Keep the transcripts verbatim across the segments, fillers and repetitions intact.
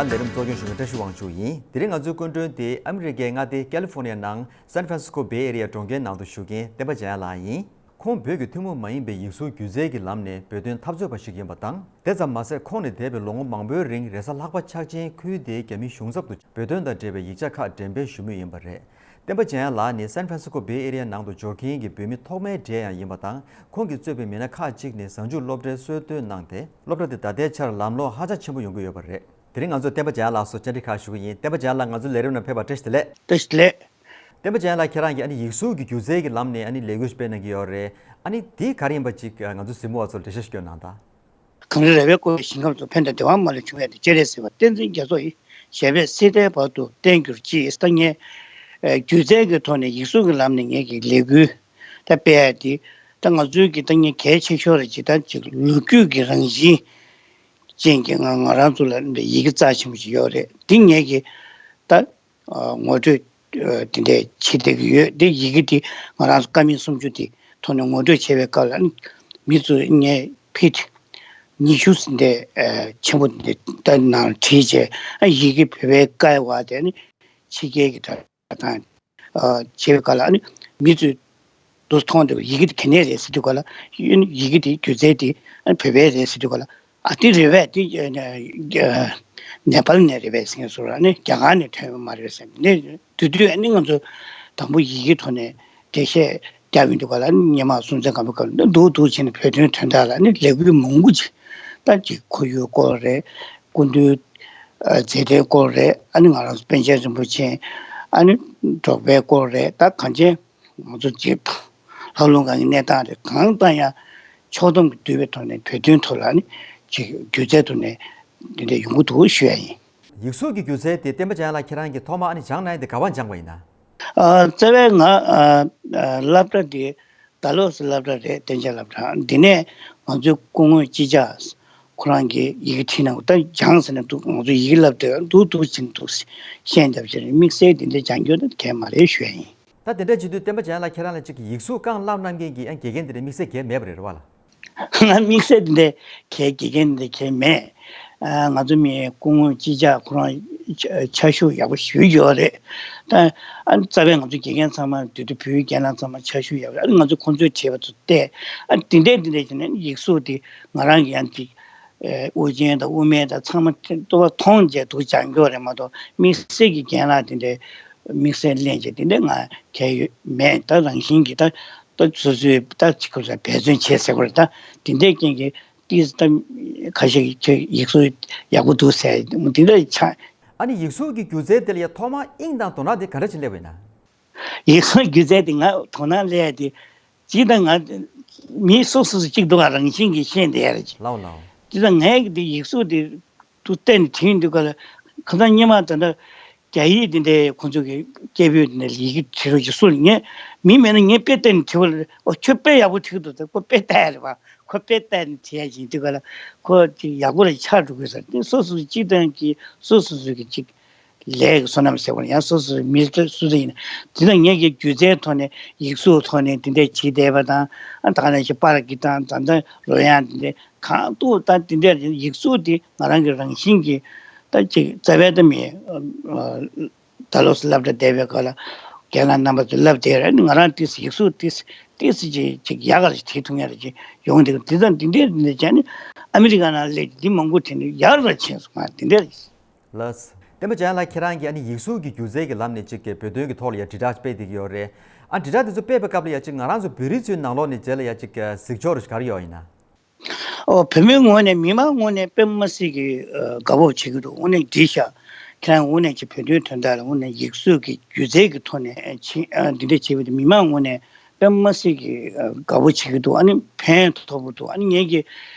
ལས་རིམ་གཙོ་སྐྱོང་ཞུ་མཁན་བཀྲ་ཤིས་དབང་ཕྱུག་ཡིན། དེ་རིང་ང་ཚོའི་སྐུ་མགྲོན་དེ་ཨ་མི་རི་ཀའི་མངའ་སྡེ་ཀ་ལི་ཧྥོ་ནི་ཡ་ནང་San Francisco Bay Area གྲོང་ཁྱེར་ནང་དུ་བཞུགས་མཁན་བསྟན་པ་འཇམ་དབྱངས་ལགས་ཡིན། ཁོང་བོད་ཀྱི་ཐུན་མོང་མ་ཡིན་པའི་ཡིག་གཟུགས་སྒྱུ་རྩལ་གྱི་ལམ་ནས་བོད་དོན་འཐབ་རྩོད་པ་ཞིག་ཡིན་པ་དང་། དེ་ཙམ་མ་ཟད་ཁོང་ནས་འདས་པའི་ལོ་ངོ་མང་པོའི་རིང་རེས་གཟའ་ལྷག་པ་འཆར་ཅན་ཁུལ་དེའི་རྒྱ་མིའི་གཞུང་ཚབ་ཏུ་བོད་དོན་དང་འབྲེལ་བའི་ཡིག་ཆ་ཁག་འགྲེམས་སྤེལ་ཞུ་མུས་ཡིན་པ་རེད། བསྟན་པ་འཇམ་དབྱངས་ལགས་ནི་San Francisco Bay Area ནང་དུ་འབྱོར་མཁན་གྱི་བོད་མི་ཐོག་མའི་གྲས་ཡང་ཡིན་པ་དང་། ཁོང་གིས་གཙོས་པའི་མི་སྣ་ཁག་ཅིག་ནི་གཟའ་མཇུག་སློབ་གྲྭའི་སྲོལ་གཏོད་གནང་སྟེ། སློབ་གྲྭ་དེ་ད་ལྟའི་ཆར་ལམ་ལྷོང་ཧ་ཅང་ཆེན་པོ་ཡོང་གི་ཡོད་པ་རེད། དེ་རིང་ང་ཚོས་བསྟན་པ་འཇམ་དབྱངས་ལགས་སུ་བཅར་འདྲི་ཁག་ཞུ་གི་ཡིན། བསྟན་པ་འཇམ་དབྱངས་ལགས། ང་ཚོའི་ལས་རིམ་ནང་ཕེབས་པར་བཀྲ་ཤིས་བདེ་ལེགས། བཀྲ་ཤིས་བདེ་ལེགས། བསྟན་པ་འཇམ་དབྱངས་ལགས། ཁྱེད་རང་གིས་ཨ་ནི་ཡིག་གཟུགས་ཀྱི་སྒྱུ་རྩལ་གྱི་ལམ་ནས་ཨ་ནི་ལས་འགུལ་སྤེལ་གནང་གི་ཡོད་རེད། ཨ་ནི་དེ་ག་རེ་ཡིན་པ་ཅིག་ང་ཚོའི་གཟིགས་མོ་བ་ཚོར་འགྲེལ་བཤད་ཞིག་སྐྱོན་གནང་དང་། གངས་རི་ར་བས་བསྐོར་བའི་ཞིང་ཁམས་སུ། ཕན་དང་བདེ་བ་མ་ལུས་འབྱུང་བའི་གདེང་། སྤྱན་རས་གཟིགས་དབང་བསྟན་འཛིན་རྒྱ་མཚོ་ཡི། ཞབས་པད་སྲིད་མཐའི་བར་དུ་བརྟན་གྱུར་ཅིག་ད་ངས་ཨ་སྒྱུ་རྩལ་གྱི་ཐོག་ནས་ཡིག་གཟུགས་ཀྱི་ལམ་ནས་ངེད་ཀྱི་ལས་འགུལ་ད་སྤེལ་ཡ་དེ། ད་ང་ཚོའི་གི་ད་ངས་གལ་ཆེ་ཤོས་རེད་ཅིག་ད་ཅིག་ལོ་རྒྱུས་ཀྱི་རང་བཞིན་ཅན་གྱི་ང་ང་རང་ཚོ་ལ་ཡི་གེ་རྩ་ཆེན་པོ་ཞིག་ཡོད་རེད། འདི་ངེད་ཀྱི་ད་ཨ་ངོ་སྤྲོད་ཨ་དེ་འདྲས་བྱེད་བསྡད་ཀྱི་ཡོད། དེ་ཡི་གེ་དེ་ང་རང་ཚོ་ཀ་མད་སུམ་ཅུ་དེ་ཐོག་ནས་ངོ་སྤྲོད་བྱེད་པའི་སྐབས་ལ་ཨ་ནི་མི་ཚོས་ངས་ཕིཊ་ཉི་ཤུ་ཟིན་ཏེ་ཨ་ཆེན་པོ་དེ་ད་ནང་བྲིས་བྱས། ཨ་ཡི་གེ་བོད་པའི་སྐད་བ་དེ་ནི་ཕྱི་རྒྱལ་གྱི་དྲ་དང་ཨ་བྱེད་པའི་སྐབས་ལ་ཨ་ནི་མི་ཚོས་དུ་མཐོང་དུས་ཡི་གེ་དེ་ག་ནས་རེད་ཟེར་དུས་སྐབས་ལ། ཡི་གེ་དེ་སྒྱུ་རྩལ་དེ་ཨ་ནི་བོད་པའི་རེད་ཟེར་དུས་སྐབས་ལ། ཨ་དེ་རེད་པས། དེ་ཨ་ནེ་པཱལ་ནས་རེད་པས་ཟེར་མཁན་ཚོ་ལ་ནི་རྒྱ་གར་ནས་ཐོན་པ་མ་རེད་ཟེར་ནས། དེ་དུས་ཨ་ནི་ང་ཚོ་དང་པོ་ཡི་གེ་ཐོག་ནས་འགྲེལ་བཤད་རྒྱབ་ཡོང་དུས་སྐབས་ལ་ཨ་ནི་སྔོན་མ་སྲོང་བཙན་སྒམ་པོའི་སྐབས་ལ་འདུག་འདུག་བྱས་ནས་བོད་དོན་དོན་དག་ལ་ཨ་ནི་ལས་འགུལ་མང་པོ་ཅིག་ད་ཅིག་ཁོར་ཡུག་སྐོར་རེད། སྐུ་མདུན་ཨ་མཛད་བྲེལ་སྐོར་རེད། ཨ་ནི་ང་རང་ཚོ་པཎ་ཆེན་རིན་པོ་ཆེ། ཨ་ནི་འབྲོག་པའི་སྐོར་རེད། ད་གངས་ཅན་ང་ཚོ་ཅིག་ལྷགས་རླུང་སྒང་གི་གནས་སྟངས་རེད། གང་ལྟར་ཡང་ཕྱོགས་བསྡོམས་ཀྱིས་བསྡུས་པའི་ཐོག་ནས་བོད་དོན་ཐོག་ལ་ནི་ཅིག་སྒྱུ་རྩལ་ཐོག་ནས་འདི་འདྲ་ཡོང་གི་འདུག་ཞུ་ཡ་ཡིན། ཡིག་གཟུགས་ཀྱི་སྒྱུ་རྩལ་དེ་བསྟན་པ་འཇམ་དབྱངས་ལགས་ཁྱེད་རང་གིས་ཐོག་མར་ཨ་ནི་སྦྱངས་གནང་ཡ་དེ་ག་པར་སྦྱངས་པ་ཡིན་ན། ཨ་རྩ་བའི་ང་ཨ་ཨ་སློབ་གྲྭ་དེ་ཌལ་ཧོ་སི་སློབ་གྲྭ་རེད། གཏན་ཆགས་སློབ་གྲྭ། འདི་ནས་ང་ཚོའི་སྐུ་ངོ་སྤྱི་ཁྱབ་ཁོ་རང་གིས་ཡི་གེ་བྲིས་གནང་། ད་སྦྱངས་ཟེར་ན་འདུག་ང་ཚོ་ཡི་གེ་བསླབ་དེ་འདུག་འདུག་ཟེར་ནས་འདུག་ཤེས་བསྡད་པ་ཞིག་རེད། དམིགས་བསལ་འདི་འདྲ་སྦྱང་རྒྱུ་ད་གལ་མ་རེད་ཞུ་ཡ་ཡིན། ད་དེ་འདྲ་བྱེད་དུས་བསྟན་པ་འཇམ་དབྱངས་ལགས་ཁྱེད་རང་ལ་ཅིག་ཡིག་གཟུགས་རྐང་བསླབ་གནང་མཁན་གྱི་ཨ་དགེ་རྒན་དེ་འདྲ་དམིགས་བསལ་གལ་མེད་པ་རེད། རེད་པ་ལགས། ང་དམིགས་བསལ་དེ་འདྲའི་གལ་དགེ་རྒན་དེ་འདྲ་གལ་མེད། ཨ་ང་ཚོ་མི་སྐུ་ངོ་སྤྱི་ཁྱབ་ཁོ་རང་ཕྱ་ཕྱག་ཤུགས་ཡག་པོ་ཞུས་ཡོད་རེད། ད་ཨ་རྩ་བའི་ང་ཚོ་དགེ་རྒན་ཚང་མ་དེ་དུས་བོད་ཡིག་རྒན་ལགས་ཚང་མ་ཕྱག་ཤུགས་ཡག་པོ་རེད། ཨ་ང་ཚོ་ཁོང་ཚོས་བྲིས་པ་ཚོ་བལྟས། ཨ་དེ་འདྲས་དེ་འདྲས་བྱས་ནས་ཡིག་གཟུགས་དེ་ང་རང་གི་ཡང་ཅིག་ཨ་དབུ་ཅན་དང་དབུ་མེད་དང་ཚང་མ་ལྟོ་བ་མཐོང་བྱས་འདུག་སྦྱང་རྒྱུ་རེད་མ་གཏོགས། དམིགས་བསལ་གྱི་རྒན་ལགས་དེ་འདྲས་དམིགས་བསལ་གླེང་བྱས་དེ་འདྲས་ང་གལ་ཡོད་མེད། ད་རང་བཞིན་གྱིས་ད་ད་སོ་སོའི་ད་ཅིག་ཁོ་ཚོ་འབད་བརྩོན་བྱས་ཟེར་དགོས་རེད། ད་དེ་འདྲའི་རྐྱེན་གྱིས་ཏིས་ད་ཁ་ཤས་ཀྱིས་ཁྱོད་ཡིག་གཟུགས་ཡག་པོ་འདུག་ཟེར་དེ་འདྲ་ཆགས། ཨ་ནི་ཡིག་གཟུགས་ཀྱི་སྒྱུ་རྩལ་དེ་ལ་ཡ་ཐོག་མར་དབྱིངས་དང་དོ་སྣང་དེ་ག་འདྲ་ཞིག་སླེབས་པ་ཡིན་ན། ཡིག་གཟུགས་སྒྱུ་རྩལ་དེ་ང་དོ་སྣང་སླེབས་ཡ་དེ་གཅིག་ད་ང་མི་སོ་སོ་སོ་གཅིག་འདུག་ག་རང་བཞིན་གྱིས་ཤེས་བསྡད་ཡ་རེད། ལའོ་ལའོ། གཅིག་ད་ངའི་གི་དེ་ཡིག་གཟུགས་དེ་དུ་བལྟས་ནས་བྲིས་འདུག་ག་ལ། ཁ་སང་སྔོན་མ་ད་ལྟ་རྒྱ་ཡིག་དེ་འདྲའི་ཁོང་ཚོ་གི་སྐད་འབོད་དེ་འདྲ་ཡི་གེ་བྲིས་རོགས་ཀྱི་སུ་ལ་ངས་མི་མེད་ན་ངས་དཔེ་བལྟས་ནས་བྲིས་པ་ལ། ཨོ་ཁྱོད་དཔེ་ཡག་པོ་བྲིས་འདུག་ཟེར། ཁོ་དཔེ་ལྟ་ཡ་རེད་པ། ཁོ་དཔེ་བལྟས་ནས་བྲིས་ཡ་ཡིན་དུས་ག་ལ་ཁོ་ཅིག་ཡག་པོ་ལ་ཆགས་འགྲོ་གི་ཟེར། དེ་སོ་སོ་སྐྱིད་ཐང་གི་སོ་སོ་སོ་གི་ཅིག་ལས་ཀྱི་བསོད་ནམས་ཟེར་བ་ལ་ཡང་སོ་སོ་མི་སུ་སུ་ཡིན་དེ་དང་ངས་ཀྱི་སྒྱུ་རྩལ་ཐོག་ནས་ཡིག་གཟུགས་ཐོག་ནས་དེ་འདྲས་བྲིས་བསྡད་པ་དང་། ཨ་ད་ག་ནང་བཞིན་པར་གྱི་དང་ད་ལྟ་རོལ་དབྱངས་དེ་འདྲས་གང་ཐུབ་ད་དེ་འདྲས་ཡིག་གཟུགས་དེ་ང་རང་གི་རང་བཞིན་གྱིས་ད་ཅིག་རྩ་བའི་ད་མི་ཨ་ཨ་ད་ལོ་སློབ་གྲྭ་བསྡད་པའི་སྐབས་ལ་རྒན་ལགས་རྣམ་པ་ཚོ་བསླབ་བསྡད་ར་ནི་ང་རང་ཏིས་ཡིག་གཟུགས་ཏིས་ཏིས་ཅིག་ཅིག་ཡག་ག་ལ་ཅིག་བྲིས་ཐུབ་ངེས་ར་ཅིག་ཡོང་འདུག་དེ་ཙམ་དེ་འདྲས་དེ་འདྲས་བྱས་ནས་ཨ་མི་རི་ཀ་ནང་སླེབས་འདི་མང་པོ་དེ་འདྲས་ཡག་ར་ཕྱིན་སོང་། ང་དེ་འདྲས་རེད། ལགས། བསྟན་པ་འཇམ་དབྱངས་ལགས་ཁྱེད་རང་གིས་ཨ་ནི་ཡིག་གཟུགས་ཀྱི་སྒྱུ་རྩལ་གྱི་ལམ་ནས་ཅིག་གི་བོད་དོན་གྱི་ཐོག་ལ་ཡ་དྲིལ་བསྒྲགས་སྤེལ་བསྡད་ཀྱི་ཡོད་རེད། ཨ་དྲིལ་བསྒྲགས་དེ་ཚོ་སྤེལ་བའི་སྐབས་ལ་ཡ་ཅིག་ང་རང་ཚོ་བོད་རིགས་ཚོའི་ནང་ལོགས་ནས་རྗེས་ལ་ཡ་ཅིག་གི་གཟིགས་ཕྱོགས་རེ་ག་རེ་ཡོད་ཡིན་ན། ཨོ་བོད་མིའི་ངོས་ནས་མི་མང་ངོས་ནས་དཔེ་མ་སྲིད་ཀྱི་ཨ་དགའ་པོ་བྱེད་ཀྱི་འདུག་དངོས་གནས་འགྲིག་ཤག་ཁྱེད་རང་དངོས་གནས་ཀྱི་བོད་དོན་དོན་དག་ལ་དངོས་གནས་ཡིག་གཟུགས་ཀྱི་སྒྱུ་རྩལ་གྱི་ཐོག་ནས་ཕྱིན་ཨ་འདི་འདྲ་བྱེད་པ་དེ་མི་མང་ངོས་ནས་དཔེ་མ་སྲིད་ཀྱི་ཨ་དགའ་པོ་བྱེད་ཀྱི་འདུག་ཨ་ནི་ཕན་ཐོགས་པོ་འདུག་ཨ་ནི་ངས་ཀྱི་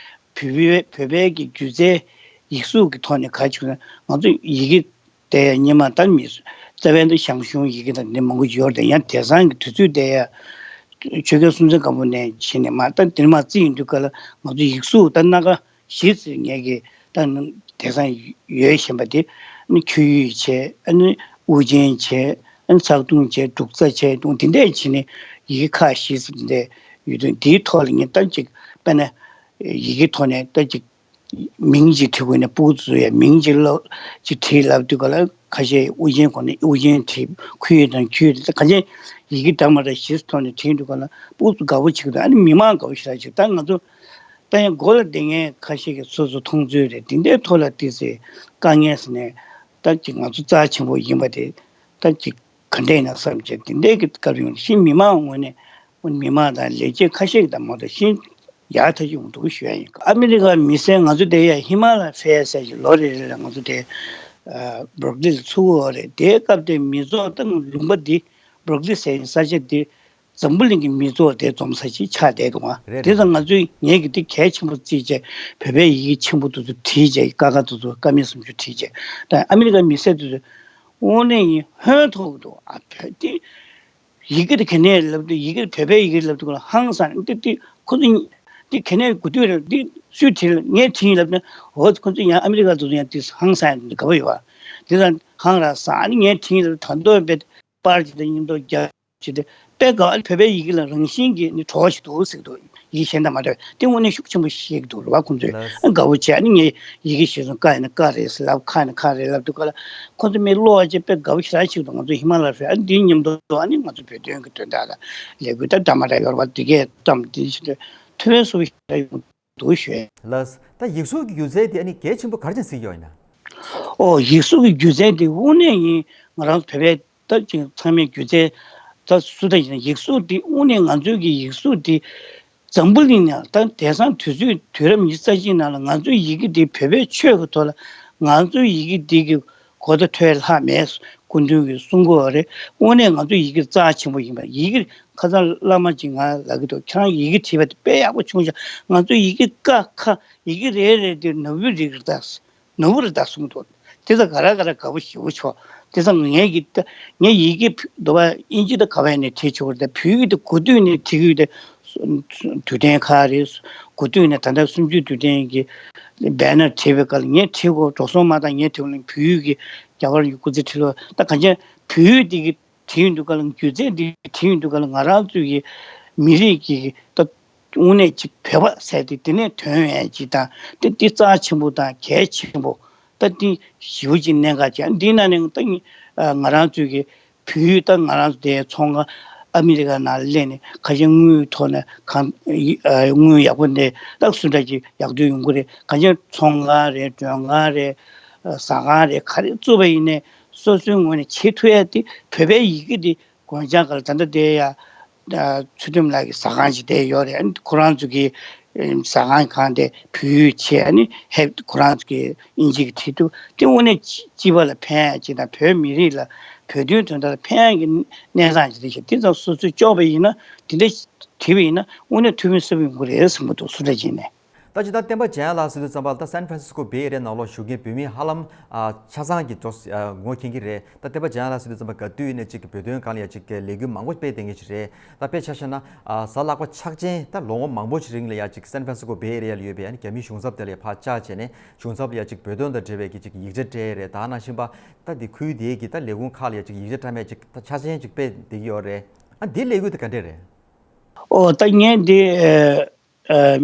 བོད་པའི་བོད་པའི་གི་སྒྱུ་རྩལ་ཡིག་གཟུགས་ཀྱི་ཐོག་ནས་ག་རེ་བྱུང་ན་ང་ཚོ་ཡི་གེ་དེ་སྔོན་མ་ད་མི་རྩ་བའི་འདི་ཞང་ཞུང་ཡི་གེ་དང་འདི་མང་པོ་ཡོད་རེད། ཡང་དེང་སང་གི་དུས་ཚོད་དེ་ཡ་ཆོས་རྒྱལ་སྲོང་བཙན་སྒམ་པོ་ནས་བྱས་ནས་མ་ད་འདིར་མ་རྩིས་ཡིན་དུས་ག་ལ་ང་ཚོ་ཡིག་གཟུགས་ད་སྣ་ཁ་བཞི་ཙམ་ངས་ཀྱི་ད་དེང་སང་ཡོད་བཞིན་པ་དེ་ནི་ཁྱོད་ཡུལ་བྱས། ཨ་ནི་དབུ་ཅན་བྱས། ཨ་ནི་ཚག་ཐུང་བྱས། འབྲུག་རྩ་བྱས་དང་དེ་འདྲས་བྱས་ནས་ཡི་གེ་ཁག་བཞི་ཙམ་དེ་འདྲས་ཡོད་དུས་འདིའི་ཐོག་ལ་ངས་ད་ཅིག་དཔེར་ན་ཡི་གེ་ཐོག་ནས་ད་ཅིག་མིང་ཅིག་བྲི་དགོས་ནས་སྤུ་གུ་ཚོ་ཡང་མིང་ཅིག་ལབ་ཅིག་བྲིས་ལབ་དུས་ག་ལ་ཁ་ཤས་དབུ་ཅན་གོ་ནས་དབུ་ཅན་བྲིས། ཁུ་ཡོད་དང་ཁྱུ་ཡོད་དང་ག་ཅན་ཡི་གེ་འདྲ་མ་འདྲ་ཞིག་ཐོག་ནས་བྲིས་འདུག་ག་ལ་སྤུ་གུ་ཚོ་དགའ་པོ་བྱེད་ཀྱི་འདུག་ཨ་ནི་མི་མང་དགའ་པོ་ཞེ་དྲག་བྱེད། ད་ང་ཚོ་ད་ཡང་སྒོ་ལ་བསྡད་མཁན་ཁ་ཤས་ཀྱིས་སོ་སོ་མཐོང་ཚུལ་རེད། དེ་འདྲའི་ཐོག་ལ་ཏི་སེ་དཀའ་ངལ་ཟེར་ནས་ད་ཅིག་ང་ཚོ་རྩ་ཆེན་པོ་ཡིན་པ་དེ་ད་ཅིག་ག་འདྲས་ཡིན་ན་བསམ་བྱས་དེ་འདྲས་ཀྱི་སྐབས་ཡོང་ཤིང་མི་མང་ངོས་ནས་མི་མང་དང་ལས་བྱེད་ཁ་ཤས་ཀྱི་དང་མ་གཏོགས་ཤིང་ཡག་ཐག་ཆོད་འདུག་ཞུ་ཡ་ཡིན། ཨ་མི་རི་ཀ་མི་སེར་ང་ཚོ་དེ་ཡ་ཧི་མ་ལ་ཧྥེ་ཟེར་ཞིག་ལོ་རེ་རེ་ལ་ང་ཚོ་དེ་སྦྲོག་ལི་ལ་ཚུགས་ཡོད་རེད། དེའི་སྐབས་དེ་མི་ཚོགས་ད་ལུང་པ་འདི་སྦྲོག་ལི་ཟེར་ས་ཆ་འདི་འཛམ་བུ་གླིང་གི་མི་ཚོགས་དེ་འཛོམས་ས་ཞིག་ཆགས་བསྡད་འདུག་ཨ། རེད་དེ་རེད། ཙང་ང་ཚོས་ངས་ཀྱི་འདི་གལ་ཆེན་པོ་བརྩིས་བྱས་བོད་པའི་ཡི་གེ་ཆེན་པོ་དེ་ཚོ་བྲིས་བྱས་ཀ་ཁ་དེ་ཚོ་ཀ་མད་སུམ་ཅུ་བྲིས་བྱས་ད་ཨ་མི་རི་ཀ་མི་སེར་དེ་ཚོས་དངོས་གནས་ཡིན་ཧོན་ཐོག་གི་འདུག་ཨ། བོད་འདི་ཡི་གེ་དེ་ག་ནས་ལབ་དུས་ཡི་གེ་བོད་པའི་ཡི་གེ་ལབ་དུས་ཁོ་ལ་ཧང་སང་འདི་འདི་ཁོ་ཚོ་འདི་ག་ནས་གོ་དུས་རེད། འདི་སུས་བྲིས་ལ་ངས་བྲིས་ཡིན་ལབ་ན་འོ་ཁོ་ཚོ་ཡང་ཨ་མི་རི་ཀ་དེ་ཚོ་ཡང་འདི་ཧང་སང་འདི་ག་པ་ཡོད་བ། དེ་ཙང་ཧང་ར་སང་ཨ་ནི་ངས་བྲིས་ཡིན་ལབ་ད་མདོ་བས་པར་གྱི་དང་མཉམ་དུ་རྒྱ་ཅི་སྟེ་དཔེ་དགའ་བ་བོད་པའི་ཡི་གེ་ལ་རང་བཞིན་གྱིས་ནི་བྲོ་བ་ཞིག་འདུག་ཟེར་གྱི་འདུག་ཡི་གེ་གཞན་དང་མ་འདྲ་བའི་དེ་དངོས་གནས་ཤུགས་ཆེན་པོ་ཤེས་ཀྱི་འདུག་རེད་བ། ཁོང་ཚོས་ལགས། དགའ་བོ་བྱས་ནི་ངས་ཡི་གེ་ཤེས་སོང་། ཀ་ཡིན་ན་ཀ་རེད་ཟེར་ལབ། ཁ་ཡིན་ན་ཁ་རེད་ལབ་དུས་ག་ལ་ཁོང་ཚོ་མི་ཀློག་བ་བྱས་དཔེ་དགའ་བོ་ཞེ་དྲག་ཅིག་འདུག་ང་ཚོ་ཧི་མ་ལ་ཧྥེ་ཨ་འདིའི་མཉམ་དུ་ཨ་ནི་ང་ཚོ་བོད་དོན་གྱི་དོན་དག་ལ་ལས་འགུལ་ད་འདྲ་མ་འདྲ་ཡོད་རེད་བ། འདི་གས་བརྩམས་འདི་ཞིག་ཐུབ་པའི་བཟོ་བོ་ཞེ་དྲག་ཡོང་འདུག་ཞུས། ལགས། ད་ཡིག་གཟུགས་ཀྱི་སྒྱུ་རྩལ་དེ་ཨ་ནི་གལ་ཆེན་པོ་ག་རེ་བྱས་ཟིན་ཡོད་ཡིན་ན། ཨོ་ཡིག་གཟུགས་ཀྱི་སྒྱུ་རྩལ་དེ་དངོས་གནས་ཡིན་ང་རང་བོད་པའི་ད་ཅིག་ཚང་མས་སྒྱུ་རྩལ་ད་སུ་ད་ཡིན་ན་ཡིག་གཟུགས་འདི་དངོས་གནས་ང་ཚོའི་གི་ཡིག་གཟུགས་འདི་འཛམ་བུ་གླིང་ནང་ད་དེང་སང་དུས་ཚོད་དུས་རབས་ཉི་ཤུ་རྩ་གཅིག་ནང་ལ་ང་ཚོའི་ཡི་གེ་འདི་བོད་པའི་ཆོས་ཀྱི་ཐོག་ལ་ང་ཚོའི་ཡི་གེ་འདི་གི་གོ་བརྡ་འཕྲོད་ལྷག་མེད། སྐུ་མདུན་གྱིས་གསུང་གི་ཡོད་རེད། དངོས་གནས་ང་ཚོའི་ཡི་གེ་རྩ་ཆེན་པོ་ཡིན་པ་ཡི་གེ་ཁ་སང་བླ་མ་ཅིག་ང་ལ་གི་འདུག་ཁྱེད་རང་ཡི་གེ་བྲིས་པ་དེ་དཔེ་ཡག་པོ་བྱུང་ཤག་ང་ཚོའི་ཡི་གེ་ཀ་ཁ་ཡི་གེ་རེ་རེ་དེ་ནོར་བུའི་རིགས་རེད་ད། ནོར་བུ་རེད་ད་གསུངས་འདུག་དེ་ཚོ་ག་ར་ག་ར་དགའ་པོ་ཞེ་པོ་བྱུང་། དེ་ཚོ་ངས་ཀྱི་ད་ངས་ཡི་གེ་འདུག་པ་ཨིན་ཇི་ད་ག་བས་ནས་བྲིས་ཆོག་རེད་ད། བོད་ཡིག་ད་གོ་དུས་ནས་བྲིས་ཀྱི་ཡོད་དེ། དུས་དྲན་ཁག་རེད། གོ་དུས་ནས་ད་ལྟ་གསུམ་བཅུའི་དུས་དྲན་གྱི་བེ་ནར་བྲིས་པའི་སྐབས་ལ་ངས་བྲིས་གོ་འགྲོ་སོང་མ་བཏང་། ངས་བྲིས་པ་ལ་བོད་ཡིག་གི་རྒྱ་གར་ཡིག་སྐུ་ཚེ་ཁྲི་ལོ་ད་གང་ཅན་བོད་ཡིག་འདི་གི་བྲིས་ཡོང་དུས་སྐབས་ལ་སྒྱུ་རྩལ་འདི་བྲིས་ཡོང་དུས་སྐབས་ལ་ང་རང་ཚོའི་གི་མི་རིགས་ཀྱི་ད་དངོས་གནས་ཅིག་བོད་པ་ཟེར་ཏེ་དེ་ནས་ཐོན་ཡས་ཅིག་དང་དེ་འདི་རྩ་ཆེན་པོ་དང་གལ་ཆེན་པོ་ད་འདི་ཞེ་པོ་ཅིག་གནད་འགག་ཅིག་འདི་ན་ནས་ད་ང་རང་ཚོའི་གི་བོད་ཡིག་ད་ང་རང་ཚོ་དེ་ཚོང་ཁང་ཨ་མི་རི་ཀ་ནང་སླེབས་ནས་ཁ་ཤས་དངུལ་ཐོག་ནས་གང་དངུལ་ཡག་པོ་འདི་ད་སུ་འདྲ་ཅིག་ཡག་སྡུག་ཡོང་གི་རེད། གང་ཅན་ཚོང་ཁང་རེད། མགྲོན་ཁང་རེད། ཟ་ཁང་རེད། ག་རེ་བཙུགས་པ་ཡིན་ནའི་སོ་སོའི་ངོས་ནས་བྱེད་ཐུབ་ཡ་དེ་བོད་པའི་ཡི་གེ་དེ་དགོན་ཆང་ག་ལ་ད་ལྟ་དེ་ཡ་ཚུལ་ཁྲིམས་ལགས་ཀྱི་ཟ་ཁང་ཅིག་དེ་ཡོད་རེད། ཨ་ནི་ཁོ་རང་ཚོ་གི་ཟ་ཁང་ཁང་དེ་བོད་ཡིག་བྱས། ཨ་ནི་ཧེབ་ཁོ་རང་ཚོ་གི་ཨིན་ཇི་གི་བྲིས་འདུག་དེ་དངོས་གནས་སྤྱི་པ་ལ་ཕན་ཡ་ཅིག་དང་བོད་མི་རིགས་ལ་བོད་དོན་དོན་དག་ལ་ཕན་ཡ་གི་གནས་སྟངས་ཅིག་རེད་ཤག་དེ་ཙམ་སོ་སོས་ལྕོགས་པ་ཡིན་ན་དེ་འདྲ་བྲིས་པ་ཡིན་ན་དངོས་གནས་ཐུགས་ཕན་གསོས་པ་ཡོང་གི་རེད་བསམ་གྱི་འདུག་སུ་འདྲ་ཅིག་ནས། ད་ཅི་ད་བསྟན་པ་འཇམ་དབྱངས་ལགས་ཟེར་དུས་ཙམ་པ་ད་སན་ཧྥ་རན་སིས་ཀོ་བེ་ཨེ་རི་ཡ་ནང་ལོགས་བཞུགས་མཁན་བོད་མི་ཧ་ལམ་ཨ་ཆ་ཚང་གི་འགྲོ་ཨ་ངོ་མཁྱེན་གྱི་རེད། ད་བསྟན་པ་འཇམ་དབྱངས་ལགས་ཟེར་དུས་ཙམ་པ་ག་དུས་ཡིན་ནའི་ཅིག་གི་བོད་དོན་སྒང་ལ་ཡ་ཅིག་གི་ལས་འགུལ་མང་པོ་སྤེལ་བསྡད་མཁན་ཞིག་རེད། ད་དཔེ་ཆ་བཞག་ན་ཨ་གཟའ་ལྷག་པ་ཕྱག་ཆེན་ད་ལོ་ངོ་མང་པོ་ཞིག་རིང་ལ་ཡ་ཅིག་སན་ཧྥ་རན་སིས་ཀོ་བེ་ཨེ་རི་ཡ་ལ་ཡོད་པའི་ཨ་ནི་རྒྱ་མིའི་གཞུང་ཚབ་དེ་ལ་ཡ་ཕར་བཅར་བྱས་ནས་གཞུང་ཚབ་ལ་ཡ་ཅིག་བོད་དོན་དང་འབྲེལ་བའི་གི་ཅིག་ཡིག་ཆ་སྤྲད་རེད། ད་ནང་བཞིན་པ་ད་འདི་ཁུལ་དེའི་གི་ད་ལས་ཁུངས་ཁག་ལ་ཡ་ཅིག་ཡིག་ཆ་འདྲ་མིན་ཅིག་ད་ཆ་ཚང་ཅིག་སྤེལ་བསྡད་ཀྱི་ཡོད་རེད། ཨ་འདིའི་ལས་འགུལ་དེ་ག་འདྲས་རེད། ཨོ་ད་ངས་འདི་ཨ་ཨ་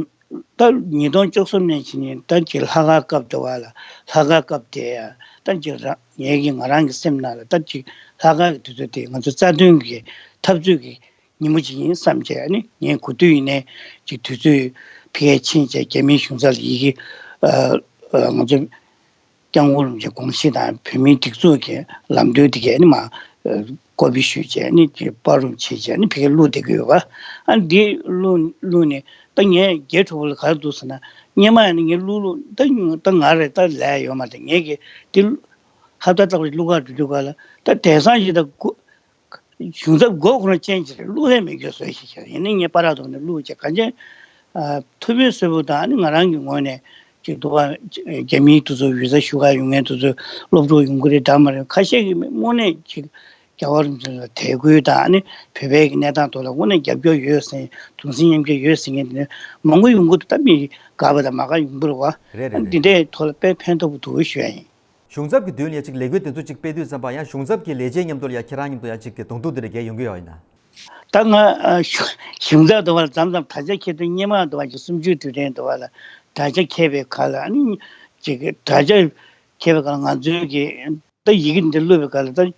ད་ཉིས་སྟོང་བཅུ་གསུམ་ནས་ཕྱིན་ནས་ད་ཅིག་ལྷག་དཀར་སྐབས་དེ་བ་ལ་ལྷག་དཀར་སྐབས་དེ་ཡ་ད་ཅིག་རང་ངེད་ཀྱི་ང་རང་གི་སེམས་ནང་ལ་ད་ཅིག་ལྷག་དཀར་གྱི་དུས་ཚོད་དེ་ང་ཚོ་རྩ་དོན་གྱི་འཐབ་རྩོད་ཀྱི་ཉིན་མོ་ཅིག་ཡིན་བསམ་བྱས། ཨ་ནི་ངས་གོ་དུས་ཡིན་ནའི་ཅིག་དུས་ཚོད་ཕ་གིར་ཕྱིན་བྱས་རྒྱ་མིའི་གཞུང་ཚབ་ལ་ཡི་གེ་ཨ་ཨ་ང་ཚོ་སྐྱབས་མགོན་རིན་པོ་ཆེའི་དགོངས་གཞི་དང་བོད་མིའི་སྒྲིག་འཛུགས་ཀྱི་ལམ་སྟོན་དེ་གའི་ནི་མ་ཀོ་པི་ཞུས་བྱས་ནི་དེ་པར་རུབ་བྱས་བྱས་ནི་ཕ་གིར་བླུགས་བསྡད་ཀྱི་ཡོད་པ། ཨ་འདི་བླུགས་བླུགས་ནས་ད་ངས་རྒྱལ་གྲོགས་པོ་ལ་ག་རེ་འདུག་ཟེར་ན་སྔོན་མ་ཡིན་ན་ངས་བླུགས་བླུགས་ད་ད་ང་རེད་ད་ལས་ཡོད་མ་རེད། ངས་ཀྱི་དེ་ཧབ་ཏ་ལྟ་བུ་བླུགས་ག་འགྲོ་དུས་ག་ལ་ད་དེང་སང་ཞིག་ད་གཞུང་ཚབ་མགོ་ཁོ་རང་ཅན་གྱི་རེད། བླུགས་ཡས་མེད་རྒྱུ་བཟོས་ཤིག་བྱས། ཡིན་ནའི་ངས་པར་ར་ཐོག་ནས་བླུགས་བྱས་གང་ཅན་ཨ་ཐུབ་པའི་བཟོ་བོ་དང་ཨ་ནི་ང་རང་གི་ངོས་ནས་ཅིག་འདུག་པ། རྒྱ་མིའི་དུས་ཚོད་ཝི་ས་ཞུ་ག་ཡོང་མཁན་དུས་ཚོད་སློབ་ཕྲུག་ཡོང་གི་རེད་འདྲ་མ་རེད། ཁ་ཤས་ཀྱིས་དངོས་གནས་ཅིག་རྒྱལ་བ་རིན་པོ་ཆེ་ལ་དད་གུས་དང་ཨ་ནི་བོད་པའི་གི་གནས་སྟངས་ཐོག་ལ་དངོས་གནས་རྒྱབ་སྐྱོར་ཡོད་ཟེར། གདུང་སེམས་མཉམ་སྐྱེད་ཡོད་ཟེར་མཁན་དེ་འདྲ་མང་པོ་ཡོང་གི་འདུག་ད་མི་དགའ་བ་དང་མ་དགའ་ཡོང་གི་རེད་བ། རེད་རེད་ཨ་ནི་འདི་རེད། འདྲའི་ཐོག་ལ་དཔེ་ཕན་ཐོགས་པོ་འདུག་ཞུ་ཡ་ཡིན། གཞུང་ཚབ་ཀྱི་མདུན་ལ་ཅིག་ལས་འགུལ་དེ་ཚོ་ཅིག་སྤེལ་དུས་ཙམ་པ་ཡང་གཞུང་ཚབ་ཀྱི་ལས་བྱེད་མཉམ་དུ་ལ་ཡང་ཁྱེད་རང་མཉམ་དུ་ཡང་ཅིག་གི་གདོང་ཐུག་དེ་འདྲ་རྒྱག་ཡོང་གི་ཡོད་ཡིན་ན། ད་ང་ཨ་གཞུང་གཞུང་ཚབ་དུ་བ་ལ་མཚམས་མཚམས་ད་ཆ་ཁྱེད་ཚོ་སྔོན་མ་དུ་བ་ཅིག་གསུམ་བཅུའི་དུས་དྲན་དུ་བ་ལ་ དྲ་རྒྱ་ཁེལ་བའི་ཁ་ལ་ཨ་ནི་ཅིག་དྲ་རྒྱ་ཁེལ་བའི་ཁ་ལ་ང་ཚོའི་གི་ད་ཡི་གེ་འདི་བླུགས་པའི་ཁ་ལ་ད་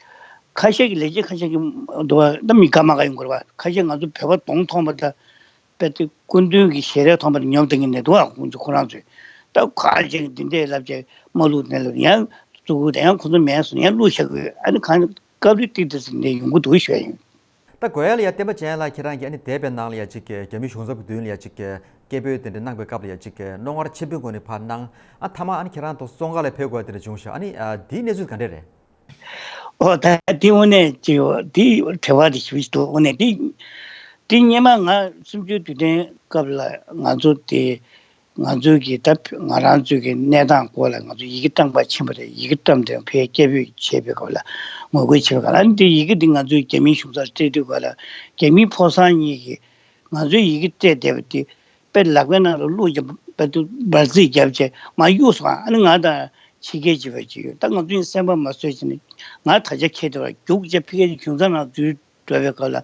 ཁ་ཤས་ཀྱི་ལས་བྱེད་ཁ་ཤས་ཀྱི་འདུག་བ། ད་མི་དགའ་མ་དགའ་ཡོང་གི་རེད་བ། ཁ་ཤས་ང་ཚོ་བོད་པ་གདོང་མཐོང་པ་ད་དཔེ་དེ་སྐུ་མདུན་གྱི་ཞལ་རས་མཐོང་པ་ཉོབ་བསྡད་མཁན་འདུག་བ། ཁོང་ཚོ་ཁོ་རང་ཚོས་ད་ཁ་ཅིག་འདི་འདྲས་ལབ་བྱས་མ་བླུགས་ནས་ལབ་ཡང་བཙུགས་དེ་ཡང་ཁོང་ཚོ་མེད་སོང་ཡང་བླུགས་བཞག་དགོས། ཨ་ནི་གང་སྐབས་རེ་ཏིག་ཏིག་ཟིན་ནས་ཡོང་གི་འདུག་ཞུ་ཡ་ཡིན། ད་གོ་ཡ་ལ་ཡ་བསྟན་པ་ཅན་ལ་ཁྱེད་རང་གིས་ཨ་ནི་འདས་པའི་ནང་ལ་ཡ་གཅིག་གི་རྒྱ་མིའི་གཞུང་ཚབ་ཀྱི་མདུན་ལ་ཡ་གཅིག་གི་སྐད་འབོད་དེ་འདྲ་གནང་པའི་སྐབས་ལ་ཡ་གཅིག་གི་རྣོ་ངར་ཆེན་པོའི་སྒོ་ནས་ཕར་གནང་། ཨ་མཐའ་མ་ཨ་ནི་ཁྱེད་རང་ཚོ་བཙོན་ཁང་ལ་ཕེབས་དགོས་དེ་འདྲ་བྱུང་ཤག་ཨ་ནི་ཨ་དེའི་གནས་ཚུལ་ག་འདྲ་རེད། ཨོ་ད་དེ་དངོས་གནས་ཅིག་ཡོད། དེ་དྲི་བ་དེ་ཞིབ་ཞིབ་འདུག་དངོས་གནས་དེ་དེ་སྔོན་མ་ང་གསུམ་བཅུའི་དུས་དྲན་སྐབས་ལ་ང་ཚོ་དེ་ང་ཚོའི་གི་ད་ང་རང་ཚོའི་གི་གནས་སྟངས་སྐོར་ལ་ང་ཚོ་ཡི་གེ་བཀྲམ་པ་ཕྱིན་པ་རེད། ཡི་གེ་བཀྲམ་དེ་ཕར་སྐད་འབོད་བྱས་པའི་སྐབས་ལ་ངོ་རྒོལ་བྱས་པའི་སྐབས་ལ་ཨ་ནི་དེ་ཡི་གེ་དེ་ང་ཚོའི་རྒྱ་མིའི་གཞུང་ཚབ་སྤྲད་དུས་སྐབས་ལ་རྒྱ་མིའི་ཕོ་གསར་གཉིས་ཀྱིས་ང་ཚོའི་ཡི་གེ་སྤྲད་བསྡད་པ་དེ་དཔེ་ལག་པའི་ནང་ལ་བླུགས་ཀྱང་དཔེ་དུ་འབར་རྫས་བརྒྱབ་བྱས་མར་གཡུགས་སོང་། ཨ་ནི་ང་དང་ཕྱི་རྒྱལ་གྱི་བ་ཅིག་ཡོད། ད་ང་ཚོའི་སེམས་པ་མ་བཟོད་བྱས་ནས་ང་དྲ་རྒྱ་ཁྱེར་དེ་བ་རྒྱུགས་བྱས་ཕ་གིའི་གཞུང་ཚབ་ནང་འཛུལ་འགྲོ་བའི་སྐབས་ལ་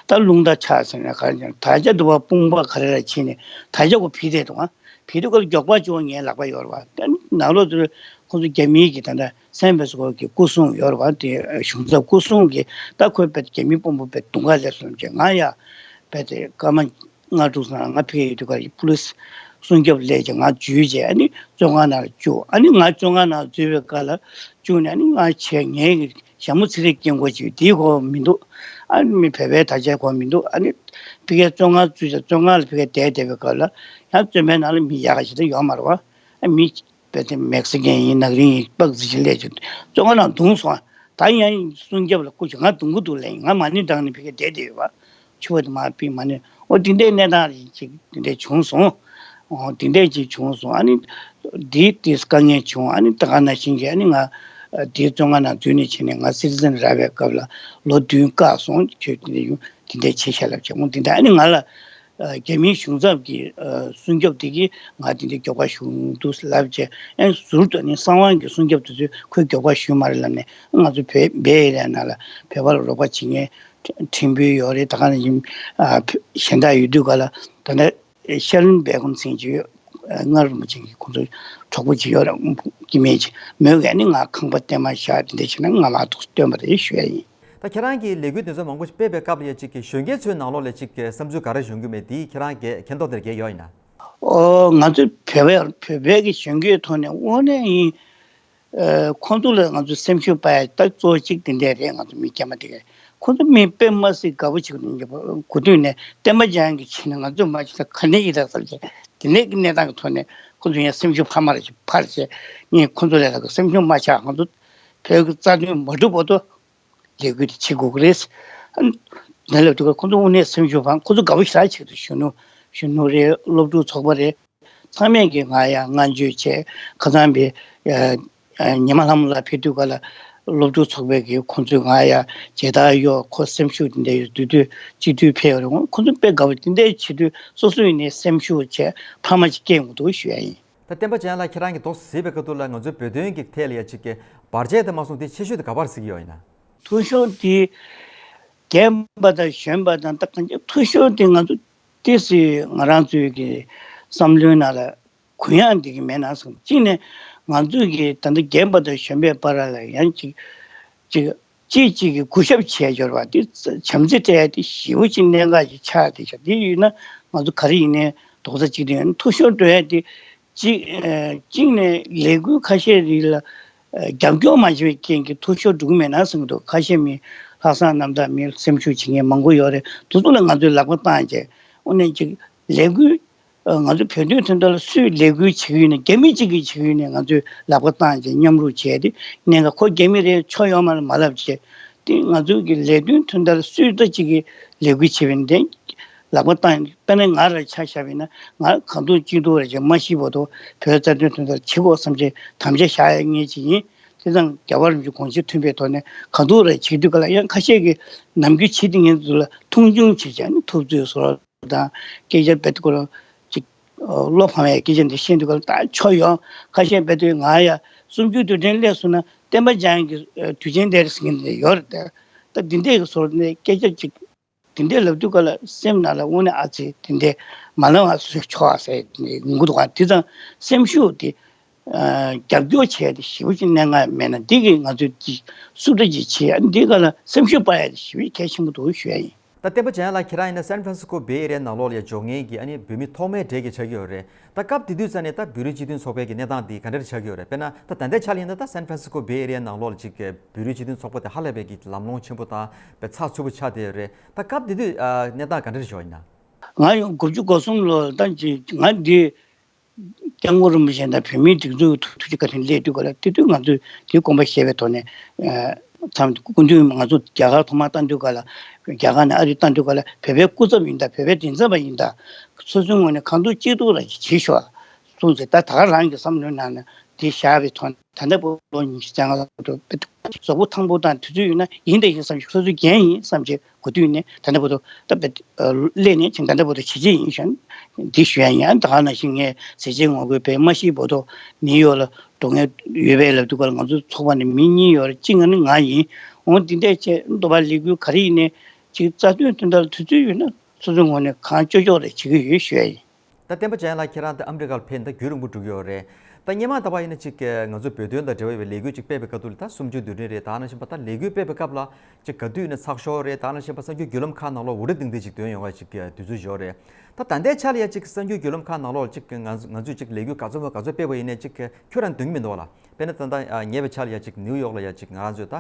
ད་རླུང་རྟ་ཆག་ཟེར་ན་ག་རེ་ཡང་དྲ་རྒྱ་དུ་བ་དཔུང་པ་ག་རེ་ལ་ཕྱིན་ནས་དྲ་རྒྱ་གོ་ཕྱིས་བསྡད་འདུག་ཨ་ཕྱིས་དུས་སྐབས་མགྱོགས་པ་བྱུང་ངའི་ལག་པ་ཡོད་རེད་བ། ད་ནང་ལོགས་དུ་ཁོང་ཚོ་རྒྱ་མིའི་གི་ད་ལྟ་སན་ཕེ་སི་ཀོ་གི་སྐུ་སྲུང་ཡོད་རེད་བ། དེ་གཞུང་ཚབ་སྐུ་སྲུང་གི་ད་ཁོས་དཔེ་རྒྱ་མིའི་དཔོན་པོ་དཔེ་དུང་ཁ་ལས་སོང་བྱས་ང་ཡ་དཔེ་དེ་སྐར་མ་ལྔ་དྲུག་ཙམ་ང་ཕ་གིར་ཡོད་དུས་ཀ་ཡི་པུ་ལི་སི་སྲུང་སྐྱོབ་སླེབས་བྱས་ང་འཇུས་བྱས་ཨ་ནི་བཙོན་ཁང་ནང་ལ་བཅུག་ཨ་ནི་ང་བཙོན་ཁང་ནང་འཛུལ་བའི་སྐབས་ལ་བཅུག་ནས་ཨ་ནི་ང་ཆེ་ངའི་གི་ཞྭ་མོ་ཚེ་རིང་སྐྱེ་འགོ་ཅིག་དེའི་གོ་མི་འདུག་ཨ་ནི་མི་བོད་པའི་དར་ཆའི་གོ་མི་འདུག་ཨ་ནི་ཕ་གིའི་བཙོན་ཁང་བཙུགས་བྱས་བཙོན་ཁང་ལ་ཕ་གིར་བསྡད་བསྡད་པའི་སྐབས་ལ་ཡང་བཙོན་པའི་ནང་ལ་མི་ཡག་ག་ཞིག་ད་ཡོད་མ་རེད་བ། ཨ་མི་དཔེ་དེ་མེག་སི་ཀན་ཡིན་ནག་རིང་ཡིན་སྤག་རྩི་ཞིག་སླེབས་བྱས་བཙོན་ཁང་ནང་བརྡུངས་སོང་། ད་ཡང་སྲུང་སྐྱོབ་ལ་སྐུ་མཁྱེན་ང་རྡུང་གི་འདུག་ལབ་ཡིན། ང་མ་ཎི་བགྲངས་ནས་ཕ་གིར་བསྡད་བསྡད་ཡོད་པ། ཕྱུ་པ་དེ་མར་ཕུད་མ་ཎི་འོ་དེ་འདྲའི་གནས་སྟངས་རེ་ཅིག་དེ་འདྲ་བྱུང་སོང་། འོ་དེ་འདྲ་ཅིག་བྱུང་སོང་། ཨ་ནི་དེ་དེ་དཀའ་ངལ་བྱུང་། ཨ་ནི་ད་ག་ནང་བཞིན་གྱི་ཨ་ནི་ང་དེའི་བཙོན་ཁང་ནང་འཛུལ་ནས་ཕྱིན་ནས་ང་སི་ཊི་ཛེན་རག་པའི་སྐབས་ལ་ལོ་བདུན་བཀག་སོང་། ཁྱོད་དེ་འདྲ་ཡོང་དེ་འདྲ་བྱས་ཤག་ལབ་བྱས་འོ་དེ་འདྲ་ཨ་ནི་ང་ལ། རྒྱ་མིའི་གཞུང་ཚབ་ཀྱི་སྲུང་སྐྱོབ་དེ་གིས་ང་དེ་འདྲའི་མགྱོགས་པ་ཞུ་འདུག་ལབ་བྱས་ཨན་ཟུར་དུ་ནི་གསང་བ་གི་སྲུང་སྐྱོབ་དེ་ཚོས་ཁོས་མགྱོགས་པ་ཞུས་མ་རེད་ལབ་ནས་ང་ཚོ་བོད་བེ་ཨེ་རི་ཡ་ནང་ལ་བོད་པ་ལ་རོགས་པ་བྱེད་མཁན་ཕྲན་བུ་ཡོད་རེད། ད་ག་ནང་བཞིན་གཞན་དག་ཡོད་དུས་ག་ལ་ད་ལྟ་ཤར་ལུང་སྦེལ་ཀོབ་ཟེར་གྱི་ཡོད། མངའ་རིན་པོ་ཆེ་གི་ཁོང་ཚོ་གྲོགས་པོ་ཅིག་ཡོད་རེད། སྐྱེ་དམན་ཅིག་མོས་ག་ནི་ང་ཁང་པ་བརྟན་མ་བཞག་དེ་འདྲ་བྱས་ན་ང་ལ་ཐུགས་སུ་སྟོན་པ་རེད་ཞུ་ཡ་ཡིན། ད་ཁྱེད་རང་གིས་ལས་འགུལ་དེ་ཚོ་མང་པོ་ཞིག་སྤེལ་བའི་སྐབས་ལ་ཡ་གཅིག་གི་གཞོན་སྐྱེས་ཚོའི་ནང་ལོགས་ལ་གཅིག་གི་བསམ་ཚུལ་ག་རེ་ཡོང་གི་མེད་དེ་ཁྱེད་རང་གིས་མཁྱེན་རྟོགས་དེར་གལ་ཡོད་ཡིན་ན། ཨོ་ང་ཚོ་བོད་པའི་བོད་པའི་གི་གཞོན་སྐྱེས་ཐོག་ནས་དངོས་གནས་ཡིན། ཨ་ཁོང་ཚོ་ལ་ང་ཚོ་སེམས་ཤུགས་སྤར་ཡ་ད་གཙོ་བོ་གཅིག་དེ་འདྲས་རེད། ང་ཚོ་མི་སྐྱ་མ་དེ་གས་ཁོང་ཚོ་མི་དཔེ་མ་སྲིད་དགའ་པོ་བྱེད་ཀྱི་འདུག་གོ་དུས་ནས་བསྟན་པ་འཇང་གི་ཆེད་ནས་ང་ཚོ་མ་བྱེད་ད་ག་ནས་ཡིན་ད་བསམ་བྱས་དེ་ནས་གི་གནས་སྟངས་ཀྱི་ཐོག་ནས་ཁོང་ཚོ་ཡང་སེམས་ཤུགས་འཕར་མ་རེ་ཞིག་འཕར་བྱས་ངས་ཁོང་ཚོ་ལ་ལ་གི་སེམས་ཤུགས་མ་ཆག་ང་ཚོ་བོད་ཀྱི་རྩ་དོན་མ་འགྲུབ་བར་དུ། ལས་འགུལ་དེ་བྱེད་དགོས་ཀྱི་རེད། ཨ་ནི་ལབ་དུས་ཁོང་ཚོ་དངོས་གནས་སེམས་ཤུགས་སྤར། ཁོང་ཚོ་དགའ་པོ་ཞེ་དྲག་བྱེད་ཀྱི་འདུག་གཞོན་ནུ་གཞོན་ནུ་རེད། སློབ་ཕྲུག་ཚོགས་པ་རེད། ཚང་མས་ཀྱིས་ང་ཡང་བསྔགས་བརྗོད་བྱས། ཁ་སང་པའི་ཨ་ཉི་མ་ལྷ་མོ་ལགས་ཕེབས་དུས་ག་ལ་སློབ་ཕྲུག་ཚོགས་པས་ཀྱིས་ཁོང་ཚོས་ང་ཡང་མཇལ་དར་གཡོགས། ཁོ་སེམས་ཤུགས་དེ་འདྲ་ཡོད་དུས་དུས་གཅིག་དུས་ཕེབས་ཡོད་རེད། ཁོང་ཚོ་དཔེ་དགའ་པོ་དེ་འདྲའི་བྱེད་དུས་སོ་སོ་ཡིན་ནའི་སེམས་ཤུགས་བྱས་འཕར་མ་ཅིག་སྐྱེ་ཡོང་གི་འདུག་ཞུ་ཡ་ཡིན། ད་བསྟན་པ་ཅན་ལགས་ཁྱེད་རང་གིས་དོགས་གཟིགས་པའི་ཁ་ཐུག་ལ་ང་ཚོའི་བོད་དོན་གྱི་ཐད་ལ་ཡ་གཅིག་གི་བར་ཆད་དེ་མ་སོང་དེ་ཆེ་ཤོས་དེ་ག་པར་གཟིགས་ཀྱི་ཡོད་ཡིན་ན། ཐུགས་ཤོར་དེ་རྒན་པ་དང་གཞོན་པ་དང་ད་གང་ཅི་ཐུགས་ཤོར་དེ་ང་ཚོ་ཏོག་ཙམ་ང་རང་ཚོའི་གི་བསམ་བློའི་ནང་ལ་གུ་ཡངས་འདི་གི་མེད་ན་བསམ། གཅིག་ནས་ང་ཚོའི་གི་ད་ལྟ་རྒན་པ་དང་གཞོན་པའི་བར་ལ་ཡང་གཅིག་གཅིག་གཅིག་གཅིག་གིས་གུས་ཞབས་བྱས་འབྱོར་བ་འདི་བྱམས་བརྩེ་སྤྲད་ཡ་དེ་ཞེ་པོ་ཅིག་གནད་འགག་ཅིག་ཆགས་བསྡད་ཤག་དེ་ཡིན་ན་ང་ཚོ་ག་རེ་ཡིན་ནའི་རྡོག་རྩ་གཅིག་སྒྲིལ་ཡོད་ན། ཐུགས་ཤོར་འགྲོ་ཡ་དེ་གཅིག་ཨ་གཅིག་ནས་ལས་འགུལ་ཁ་ཤས་རིགས་ལ་ཨ་རྒྱབ་སྐྱོར་མ་བྱས་པའི་རྐྱེན་གྱིས་ཐུགས་ཤོར་འགྲོ་གི་མེད་ན་བསམ་གྱི་འདུག་ཁ་ཤས་མི་ལྷག་བསམ་རྣམ་དག་མི་སེམས་ཤུགས་བྱེད་མཁན་མང་པོ་ཡོད་རེད། དེ་ཚོ་ལ་ང་ཚོས་ལག་པ་བཏང་བྱས་དངོས་གནས་ཅིག་ལས་འགུལ་ཨ་ང་ཚོ་བོད་དོན་དོན་དག་ལ་སུས་ལས་འགུལ་བྱེད་ཀྱི་ཡོད་ན། རྒྱ་མི་གཅིག་གིས་བྱེད་ཀྱི་ཡོད་ན་ང་ཚོས་ལག་པ་བཏང་བྱས་མཉམ་རུབ་བྱས་ཏེ་གནད་འགག་ཁོ་རྒྱ་མི་རེད་ཆོ་ཡོད་མ་རེད་མ་ལབ་བྱས་ཏེ་ང་ཚོ་གི་ལས་དོན་དོན་དག་ལ་སུས་ད་གཅིག་གིས་ལས་འགུལ་བྱེད་པ་ཡིན་ན་དེ་ལག་པ་བཏང་། དཔེར་ན་ང་རང་ཆ་བཞག་པ་ཡིན་ན་ང་གང་ཐུབ་ཅི་ཐུབ་རེ་བྱས་མ་ཤི་བར་དུ་བོད་རྩ་དོན་དོན་དག་ལ་བྱེད་དགོས་བསམ་བྱས་དམ་བཅའ་བཞག་ཡ་ངེས་ཅིག་ཡིན། དེ་ཙང་རྒྱལ་བ་རིན་པོ་ཆེ་དགོངས་གཞི་མཐུན་པའི་ཐོག་ནས་གང་ཐུབ་རེ་བྱེད་དུས་ག་ལ་ཡང་ཁ་ཤས་ཀྱིས་ནམ་རྒྱུན་བྱེད་དེ་ངེད་ཚོ་ལ་མཐོང་ཆུང་བྱེད་བྱས་ནས་ཐུབ་ཚོད་བཟོ་དང་སྐད་ཆ་རྦད་དེ་ཁོ་རང་ཅིག་བློ་ཕམ་པའི་སྐད་ཆ་འདི་བཤད་དུས་ག་ལ་ད་ཆོ་ཡོང་། ཁ་ཤས་རྦད་དེ་ང་ཡ་གསུམ་བཅུའི་དུས་དྲན་སླེབས་སོང་ན་བསྟན་པ་འཇང་གི་དུས་ཆེན་དེ་རེད་ཟེར་མཁན་དེ་ཡོད་རེད། ད་འདི་འདྲས་ཀྱི་བཟོ་ནས་སྐད་ཆ་ཅིག་ དེ་འདྲའི་ལབ་དུས་ག་ལ་སེམས་ནང་ལ་དངོས་གནས་ཨ་ཙི་དེ་འདྲའི་མ་ལབ་པ་བཟོས་ཆོག་ཨ་ཟེར་ཡོང་གི་འདུག་ག་དེ་ཙང་སེམས་ཤུགས་དེ་རྒྱབ་སྐྱོར་བྱས་ཏེ་ཞེ་པོ་ཅིག་གནད་འགག་མེད་ན་འདི་གིས་ང་ཚོས་ཀྱི་སུ་འདྲ་ཅིག་བྱེད་ཨ་འདི་ག་ལ་སེམས་ཤུགས་སྤར་ཡ་དེ་ཞེ་པོ་ཅིག་གལ་ཆེན་པོ་འདུག་ཞུ་ཡ་ཡིན། ད་བསྟན་པ་འཇམ་དབྱངས་ལགས་ཁྱེད་རང་ཡིན་ན་སན་ཧྥ་རན་སི་སྐོ་བེ་ཨེ་རི་ཡའི་ནང་ལོགས་ལ་ཡ་འབྱོར་མཁན་གྱི་ཨ་ནི་བོད་མི་ཐོག་མའི་གྲས་ཀྱི་ཆགས་ཀྱི་ཡོད་རེད། ད་སྐབས་དེ་དུས་ཙམ་ནས་ད་བོད་རིགས་སྤྱི་མཐུན་ཚོགས་པའི་གི་གནས་སྟངས་འདི་ག་འདྲ་ཆགས་ཀྱི་ཡོད་རེད། དཔེར་ན་ད་ད་ལྟའི་ཆ་ལ་ཡིན་ན་ད་སན་ཧྥ་རན་སི་སྐོ་བེ་ཨེ་རི་ཡའི་ནང་ལོགས་ལ་ཅིག་བོད་རིགས་སྤྱི་མཐུན་ཚོགས་པ་དེ་ཧ་ལས་པའི་གི་ལམ་ལྷོང་ཆེན་པོ་དང་དཔེ་ཚགས་ཚུད་པོ་ཆགས་བསྡད་ཡོད་རེད། ད་སྐབས་དེ་དུས་ཨ་གནས་སྟངས་ག་འདྲ་བྱུང་ཡིན་ན། ང་ཡང་དགུ་བཅུ་གོ་གསུམ་ལོ་ད་ཅིག་ང་འདི་སྐྱབས་མགོན་རིན་པོ་ཆེ་དང་བོད་མིའི་སྒྲིག་འཛུགས་ཐུགས་རྗེ་བཀའ་དྲིན་སླེབས་དུས་ག་ལ་དེ་དུས་ང་ཚོས་དེའི་དགོངས་པ་བཞེས་པའི་ཐོག་ནས་མཚམས་སྐུ་མདུན་ང་ཚོ་རྒྱ་གར་ཐོག་མར་བཏང་དུས་ག་ལ་རྒྱ་གར་ནས་ཨ་རི་བཏང་དུས་ག་ལ་བོད་པའི་སྐུ་ཚབ་ཡིན་ད་བོད་པའི་མགྲིན་ཚབ་པ་ཡིན་ད་སོ་སོའི་ངོས་ནས་གང་ཐུབ་ཅི་ཐུབ་ར་བྱེད་ཤོག་གསུངས་ཚེ་ད་ད་ག་རང་གི་བསམ་བློའི་ནང་ན་དེ་བཞག་པའི་ཐོག་ནས། ད་ལྟ་བར་དུ་ཉི་ཤུ་རྩ་ལྔ་ལོ་དུ་གཟུགས་པོ་ཐང་པོ་དང་དུས་ཚོད་ཡོད་ན་ཡིན་དེ་ཡིན་བསམ་ཞིག་སོ་སོའི་འགན་ཡིན་བསམ་ཞིག་གོ་དུས་ནས་ད་ལྟ་བར་དུ་ད་བེད་སླེབས་ནས་ཅིང་ད་ལྟ་བར་དུ་བྱས་རྗེས་ཡིན་ཞིང་འདི་ཞུ་ཡ་ཡིན། ཨ་ད་ག་ནང་བཞིན་ངས་ཟས་བཅད་ངོ་རྒོལ་བས་མ་ཤི་བར་དུ་ནིའུ་ཡོག་ལ་འགྲོ་མཁན་ཡོད་པའི་ལབ་དུས་ག་ལ་ང་ཚོ་ཚོགས་པ་ནས་མི་གཉིས་ཡོད་རེད། གཅིག་ང་ནི་ང་ཡིན་འོང་འདི་འདྲས་བྱས་འདུག་པ་ལས་འགུལ་ག་རེ་ཡིན་ནས་ཅིག་རྩ་དོན་དོན་དག་ལ་དུས་ཚོད་ཡོད་ན་སོ་སོའི་ངོས་ནས་གང་ལྕོགས་ལྕོགས་རེ་བྱེད་ཀྱི་ཡོད་ཞུ་ཡ་ཡིན། ད་བསྟན་པ་འཇམ་དབྱངས་ལགས་ཁྱེད་རང་ད་ཨ་མི་རི་ཀར་ཕེབས་ད་རྒྱུན་རིང་པོ་འགྲོ་གི་ཡོད་རེད། ད་སྔོན་མ་ད་བར་ཡིན་ན་ཅིག་ང་ཚོ་བོད་དོན་དང་འབྲེལ་བའི་ལས་འགུལ་ཅིག་སྤེལ་བའི་སྐབས་དུས་ལ་ད་གསུམ་བཅུའི་དུས་དྲན་རེད། ད་ནང་བཞིན་པ་ད་ལས་འགུལ་སྤེལ་བའི་སྐབས་ལ་ཅིག་ག་དུས་ཡིན་ན་ཚགས་ཤོག་རེད། ད་ནང་བཞིན་པ་གསར་འགྱུར་བརྒྱུད་ལམ་ཁག་ནང་ལོགས་འུར་སྒྲ་ལྡིང་སྒྲིང་ཅིག་འདོན་ཡོང་བ་ཅིག་དུས་ཚོད་ཡོད་རེད། ད་ད་ལྟའི་ཆ་ལ་ཡ་ཅིག་གསར་འགྱུར་བརྒྱུད་ལམ་ཁག་ནང་ལོགས་ཅིག་ང་ང་ཚོས་ཅིག་ལས་འགུལ་ག་ཚོད་མ་ག་ཚོད་སྤེལ་བ་ཡིན་ནའི་ཅིག་ཁྱོད་རང་འདོན་གྱི་མི་འདུག་བ་ལ། དཔེར་ན་ད་ལྟ་ཉེ་བའི་ཆར་ལ་ཡ་ཅིག་ནིའུ་ཡོག་ལ་ཡ་ཅིག་ང་རང་ཚོས་ད་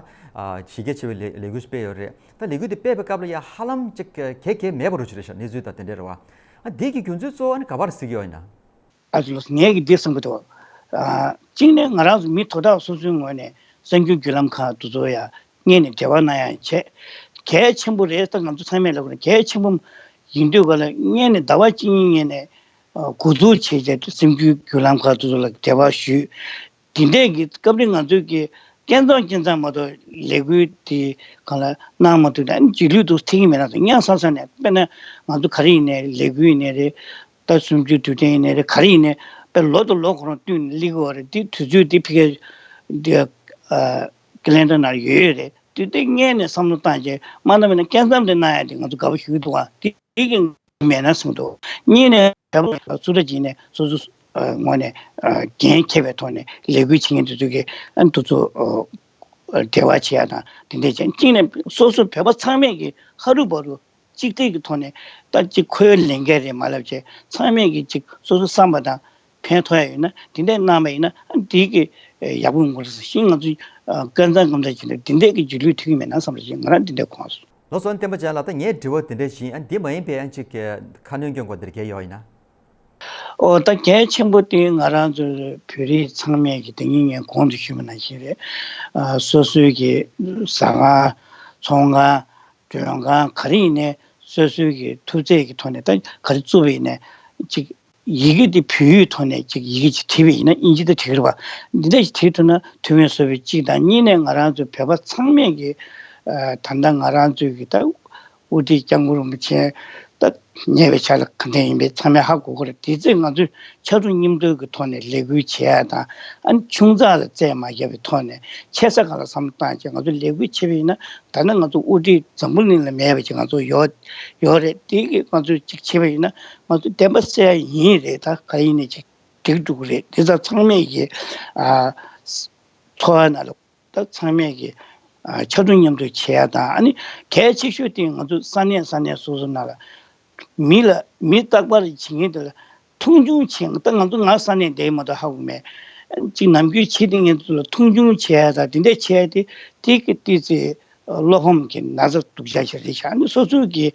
གཞི་རྒྱ་ཆེ་བའི་ལས་ལས་འགུལ་ཞིག་སྤེལ་ཡོད་རེད། ད་ལས་འགུལ་དེ་སྤེལ་བའི་སྐབས་ལ་ཡ་ཧ་ལམ་ཅིག་ག་གེ་མེད་པ་རུ་ཅིག་རེད་ཤག་གནས་ཚུལ་ད་དེ་འདྲ་རེད་བ། ཨ་འདི་གི་རྒྱུ་མཚན་གཙོ་བོ་ཨ་ནི་ག་པར་གཟིགས་ཡོད་ཡིན་ན། ཨ་ཙི་ལོ་ངས་ཀྱི་འདི་བསམ་གི་འདུག་ཨ་གཅིག་ནས་ང་རང་ཚོ་མི་དོ་བདག་སོ་སོའི་ངོས་ནས་གསར་འགྱུར་བརྒྱུད་ལམ་ཁག་དེ་ཚོ་ཡ་སྔོན་ནས་འབྲེལ་བ་གནང་ཡ་བྱས། གལ་ཆེན་པོ་རེད། ད་ང་ཚོ་ཚང་མས་ལབ་དགོས་རེད། གལ་ཆེན་པོ་ཡིན་དུས་ག་ལ་སྔོན་ནས་ཟླ་བ་གཅིག་གཉིས་སྔོན་ནས་འགོ་འཛུགས་བྱས་བྱས་གསར་འགྱུར་བརྒྱུད་ལམ་ཁག་དེ་ཚོ་ལ་འབྲེལ་བ་ཞུས། དེ་འདྲས་ཀྱི་སྐབས་རེ་ང་ཚོས་ཀྱི་སྐད་མཚམས་སྐད་མཚམས་མ་གཏོགས་ལས་འགུལ་དེ་གང་ལ་གནང་མ་ཐུབ་ན་རྗེས་ལུས་དུ་ཐེག་གི་མེད་ན་སྙན་སང་སང་ནས་དཔེར་ན་ང་ཚོ་ག་རེ་ཡིན་ནའི་ལས་འགུལ་ཡིན་ནའི་རེད། ད་གསུམ་བཅུའི་དུས་དྲན་ཡིན་ནའི་རེད། ག་རེ་ཡིན་ནའི་དཔེ་ལོ་དང་ལོ་ཁོ་རང་བསྟུན་ནས་སླེབས་ཀྱི་ཡོད་རེད། དེ་དུས་ཚོད་དེ་ཕ་གིའི་དེ་ཀེ་ལེན་ཌར་ནང་ཡོད་ཡོད་རེད། དེ་དེ་སྔོན་ནས་བསམ་བློ་བཏང་བྱས་མ་གནང་བ་ན་སྐད་མཚམས་དེ་གནང་ཡ་དེ་ང་ཚོ་དགའ་པོ་ཞུ་གི་འདུག་ཨ། དེ་དེ་གི་མེད་ན་བསམ་འདུག་གཉིས་ནས་བོད་པ་སུ་འདྲ་ཅིག་ནས་སོ་སོ་ངོས་ནས་འགན་འཁྱེར་བའི་ཐོག་ནས་ལས་འགུལ་བྱེད་མཁན་དེ་ཚོ་གིས་ཨ་ནི་དེ་ཚོ་འབྲེལ་བ་བྱེད་ཡ་དང་དེ་འདྲས་བྱས། གཅིག་ནས་སོ་སོ་བོད་པ་ཚང་མས་ཀྱི་ཧ་རུ་བ་རུ་གཅིག་སྒྲིལ་གྱི་ཐོག་ནས་ད་ཅིག་ཁོའི་ལས་འགན་རེད་མ་ལབ་བྱས་ཚང་མས་ཀྱི་ཅིག་སོ་སོ་བསམ་པ་དང་ཕན་ཐོགས་ཡ་ཡོད་ན་དེ་འདྲས་གནང་བ་ཡིན་ན་ཨ་ནི་དེ་གི་ཡག་པོ་ཡོང་གི་རེད་ཟེར་ཞིང་ང་ཚོས་སྐད་མཚམས་སྐད་མཚམས་བྱས་ནས་དེ་འདྲས་ཀྱི་རྗེས་ལུས་ཐེབས་ཀྱི་མེད་ན་བསམ་རེ་ཞིག་ང་རང་དེ་འདྲས་དགོངས་སོང་། ལགས་སོ། བསྟན་པ་ཅན་ལགས། ད་ངའི་དྲི་བ་འདི་འདྲ་ཞིག་ཨ་འདི་མ་ཡིན་པའི་ཨ་ཅིག་གི་ཁ་སྣོན་སྐྱོན་དགོས་འདིར་གལ་ཡོད་ཡིན་ན། ཨོ་ད་གལ་ཆེན་པོ་དེ་ང་རང་ཚོ་བོད་རིགས་ཚང་མས་ཀྱི་དེ་ཉིན་ངས་གོང་དུ་ཞུས་པ་ནང་བཞིན་རེད། ཨ་སོ་སོའི་གི་ཟ་ཁང་ཚོང་ཁང་མགྲོན་ཁང་ག་རེ་ཡིན་ནའི་སོ་སོའི་གི་ཐུབ་ཚད་ཀྱི་ཐོག་ནས་ད་ག་རེ་བཙུགས་པ་ཡིན་ནའི་ཅིག་ཡི་གེ་འདི་བོད་ཡིག་ཐོག་ནས་ཅིག་ཡི་གེ་ཅིག་བྲིས་པ་ཡིན་ན་དབྱིན་ཇི་དང་བྲིས་རེད་བ། འདི་འདྲ་ཞིག་བྲིས་ཐུབ་ན་ཐུགས་ཕན་གསོས་པའི་གཅིག་དང་། གཉིས་ནས་ང་རང་ཚོ་བོད་པ་ཚང་མས་ཀྱི་ཨ་ད་ལྟ་ང་རང་ཚོའི་གི་ད་དབུ་ཁྲིད་སྐྱབས་མགོན་རིན་པོ་ཆེ་ད་ཉེ་བའི་ཆར་ལ་ག་འདྲ་ཡིན་པའི་ཚང་མས་ཧ་གོ་གི་རེད། དེ་ཚེ་ང་ཚོས་ཕྱར་གྲུ་མཉམ་འདེགས་ཀྱི་ཐོག་ནས་ལས་འགུལ་བྱེད་ཡ་དང་། ཨ་ནི་ཆུང་ཙག་ལ་རྩོད་མ་རྒྱག་པའི་ཐོག་ནས་ཆེ་ས་སྒང་ལ་བསམ་བློ་བཏང་བྱས་ང་ཚོ་ལས་འགུལ་བྱེད་པ་ཡིན་ན་ད་ནི་ང་ཚོ་དབུ་ཁྲིད་འཛམ་བུ་གླིང་ལ་མེད་པ་ཅིག་ང་ཚོ་ཡོད་ཡོད་རེད། དེ་གི་ང་ཚོས་ཅིག་བྱེད་པ་ཡིན་ན། ང་ཚོ་བདེན་པ་གསལ་ཡིན་རེད། ད་ག་ཡིན་ནའི་ཅིག་འགྲིག་འགྲོ་གི་རེད། དེ་ཙང་ཚང་མས་ཀྱི་ཨ་ཚོར་བ་ནང་ལ་ད་ཚང་མས་ཀྱི་ཨ་ཕྱར་གྲུ་མཉམ་འདེགས་བྱེད་ཡ་དང་། ཨ་ནི་གལ་ཆེ་ཤོས་དེ་ང་ཚོ་ས་གནས་ས་གནས་སོ་སོ་ནང་ལ་མི་ལ་མི་རྟག་པར་བྱེད་མཁན་དེ་ལ་མཐོང་ཆུང་བྱེད། ད་ང་ཚོ་ང་ས་གནས་འདིར་མ་གཏོགས་ཧ་གོ་མེད། ཅིག་ནམ་རྒྱུན་བྱེད་དེ་ངས་ཚོ་ལ་མཐོང་ཆུང་བྱེད་ཡ་དང་དེ་འདྲ་བྱེད་ཡ་དེ་དེ་གི་ཏི་ཙི་བློ་ཕམ་གྱི་ན་ཚ་སྡུག་ཅག་ཞིག་རེད་ཤག་ཨ་ནི་སོ་སོ་གི་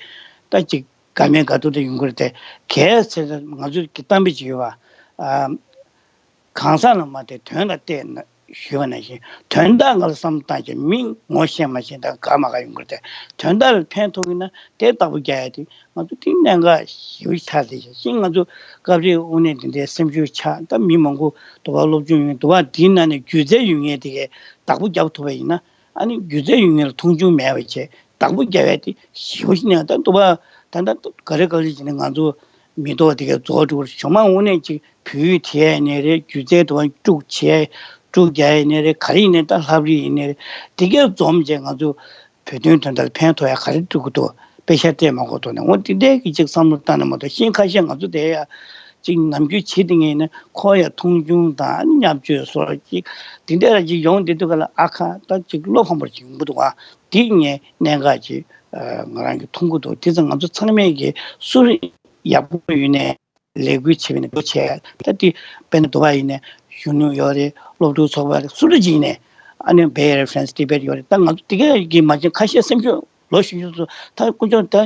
ད་ཅིག་དགའ་མེད་དགའ་སྡུག་དེ་ཡོང་གི་རེད་དེ། གལ་སྲིད་ང་ཚོས་ཀྱི་གཏམ་དཔེ་ཅིག་ཡོད་པ། ཨ་གང་ཟག་ལ་མ་བལྟས་དོན་ལ་བལྟས་ན་ཞུས་པ་ནང་བཞིན་དོན་དག་ལ་བསམ་བློ་བཏང་བྱས་མི་ངོ་ཤེས་མ་ཤེས་དང་དགའ་མ་དགའ་ཡོང་གི་རེད་དེ། དོན་དག་ལ་ཕན་ཐོགས་ཀྱི་ན་དེ་བདག་པོ་རྒྱག་ཡ་དེ་ང་ཚོ་དེ་གནད་འགག་ཞེ་པོ་ཆགས་བསྡད་ཤག་ཤིང་ང་ཚོ་སྐབས་རེ་དངོས་གནས་དེ་འདྲའི་སེམས་ཤུགས་ཆག་ད་མི་མང་པོ་འདུག་པ་སློབ་སྦྱོང་ཡོད་འདུག་པ་དེའི་ནང་ནས་སྒྱུ་རྩལ་ཡོད་མཁན་དེ་གས་བདག་པོ་རྒྱབ་ཐུབ་པ་ཡིན་ན། ཨ་ནི་སྒྱུ་རྩལ་ཡོད་མཁན་ལ་མཐོང་ཆུང་མེད་པ་བྱས་བདག་པོ་རྒྱབ་ཡ་དེ་ཞེ་པོ་ཞིག་ནས་ད་འདུག་པ། ད་ལྟ་ག་རེ་ག་རེ་བྱས་ནས་ང་ཚོ་མི་ཐོག་དེ་གའི་རྫོགས་འགྲོ་གི་རེད། གཞུག་མ་དངོས་གནས་ཅིག་བོད་ཡིག་བྲིས་ཡ་ཡིན་ནའི་རེད། སྒྱུ་རྩལ་དུ་དཀྲུག་བྱས་དཀྲུག་རྒྱག་ཡ་ཡིན་ནའི་རེད། ག་རེ་ཡིན་ནའི་ད་ལྷ་བྲིས་ཡིན་ནའི་རེད། དེ་གའི་འཛོམས་བྱས་ང་ཚོ་བོད་དོན་དོན་དག་ལ་ཕན་ཐོགས་ཡ་ག་རེ་འགྲོ་གི་འདུག་དཔེ་ཆ་སྤྲད་མ་དགོས་ཐོག་ནས་འོ་དེ་འདྲའི་གི་ཅིག་བསམ་བློ་བཏང་ནས་མ་གཏོགས་གཞན་ཁ་ཤས་ང་ཚོ་དེ་ཡ་ཅིག་ནམ་རྒྱུན་བྱེད་དེ་ངས་ནི་ཁོ་ཡ་མཐོང་ཆུང་དང་བརྙས་བཅོས་སོགས་ཅིག་དེ་འདྲ་ཅིག་ཡོང་དེ་དུས་ག་ལ་ཨ་ཁ་ད་ཅིག་བློ་ཕམ་པར་ཅིག་ཡོང་གི་འདུག་ཨ། དེ་ངས་གནད་འགག་ཅིག་ང་རང་གིས་མཐོང་གི་འདུག་དེ་ཚོ་ང་ཚོ་ཚང་མས་ཀྱི་སུ་རེད་ཡག་པོ་ཡོད་ནས་ལས་འགུལ་བྱེད་པ་ནས་འགོ་བྱས་ད་དེ་དཔེར་ན་དུ་བ་ཡིན་ནས་གཞོན་ནུ་ཡོད་རེད། སློབ་ཕྲུག་ཚོགས་པ་རེད། སུ་རེད་ཅིག་ཡིན་ནས་ཨ་ནི་Bay Area Friends Tibet ཡོད་རེད། ད་ང་ཚོ་དེ་ག་གི་མ་བྱན་ཁ་ཤས་སེམས་ཤུགས་ལོ་གཞོན་ཤོས་ཚོ་ད་དཀོན་མཆོག་ད་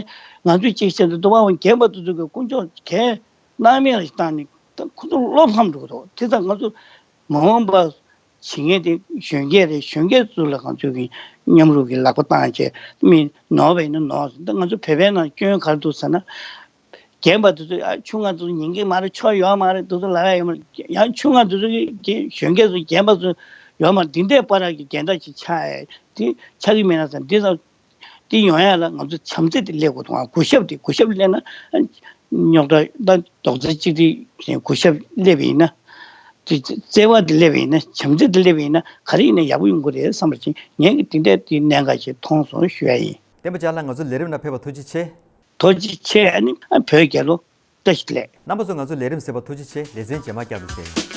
ང་ཚོས་ཅིག་བྱས་ཏེ་དུ་བ་བ་རྒན་པ་དེ་ཚོ་གི་དཀོན་མཆོག་གས་སྣང་མེད་ལ་བཏང་ནས་ད་ཁོ་ཚོ་བློ་ཕམ་འགྲོ་གི་འདུག་དེ་ཙང་ང་ཚོ་མ་འོངས་པ་བྱེད་མཁན་དེ་གཞོན་སྐྱེས་རེད། གཞོན་སྐྱེས་ཚོ་ལ་ང་ཚོས་ཀྱི་མཉམ་རུབ་ཀྱི་ལག་པ་བཏང་བྱས་མི་ནོར་བ་ཡིན་ན་ནོར་ཟེར། ད་ང་ཚོ་བོད་པའི་ནང་སྐྱོན་ག་རེ་འདུག་ཟེར་ན། རྒན་པ་དེ་ཚོ་ཨ་ཆུང་ང་ཚོ་ཉན་གི་མ་རེད། ཆོ་ཡོད་མ་རེད། དེ་ཚོ་ལབ་ཡ་ཡོད་མ་རེད། ཡང་ཆུང་ང་དེ་ཚོ་གི་གཞོན་སྐྱེས་ཚོ་རྒན་པ་ཚོ་ཡོད་མ་རེད། འདི་འདྲའི་བར་གྱི་འགལ་ཟླ་ཅིག་ཆགས་ཡ་དེ་ཆགས་ཀྱི་མེད་ན་ཟེར། འདི་ཚོ་དེ་ཡོང་ཡ་ལ་ང་ཚོ་བྱམས་བརྩེ་དེ་སླེབས་དགོས་འདུག་གུས་ཞབས་དེ་གུས་ཞབས་སླེབས་ན་རྙོག་དྲ་ད་རྡོག་རྩ་གཅིག་སྒྲིལ་གུས་ཞབས་སླེབས་པ་ཡིན་ན། དེ་བརྩེ་བ་དེ་སླེབས་པ་ཡིན་ན། བྱམས་བརྩེ་དེ་སླེབས་པ་ཡིན་ན་ག་རེ་ཡིན་ན་ཡག་པོ་ཡོང་གི་རེད་བསམ་པ་ཅིག་ངས་ཀྱི་དེ་འདྲའི་དེ་གནད་འགག་ཅིག་མཐོང་སོང་ཞུ་ཡ་ཡིན། བསྟན་པ་ཅ་ལག་ང་ཚོ་ལས་རིམ་ནང་ཕེབས་པ་ཐུགས་རྗེ་ཆེ། ཐུགས་རྗེ་ཆེ། ཨ་ནི་ཨ་བོད་རྒྱལ་ལོ། བཀྲ་ཤིས་བདེ་ལེགས། རྣམ་པ་ཚོ་ང་ཚོ་ལས་རིམ་གཟིགས་པ་ཐུགས་རྗེ་ཆེ། ལེ་ཚན་རྗེས་མ་བསྐྱར་དུ་མཇལ་ཡོང་།